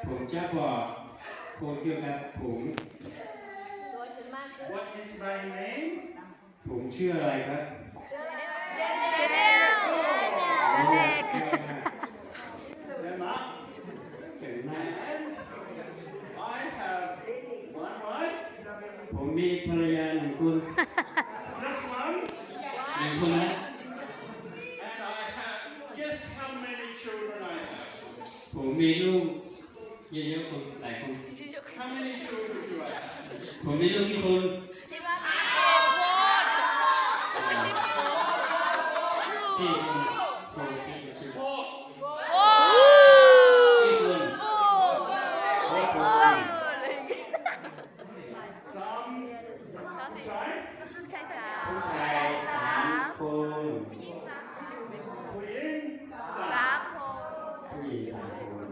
ผมชื่อปอ ผมอยู่กับผม What is my name? ผมชื่ออะไรครับ เก่งมาก เก่งมาก And I have one wife. ผมมีภรรยาหนึ่งคน Just one. หนึ่งคนนะ And I have, guess how many children I have. ผมมีลูกเยอะๆคนหลายคน How many children do I have? ผมมีลูกกี่คนสี่คน Four. กี่คน หกคน Some child. ผู้ชายสามคน ผู้หญิงสามคน ผู้หญิงสามคน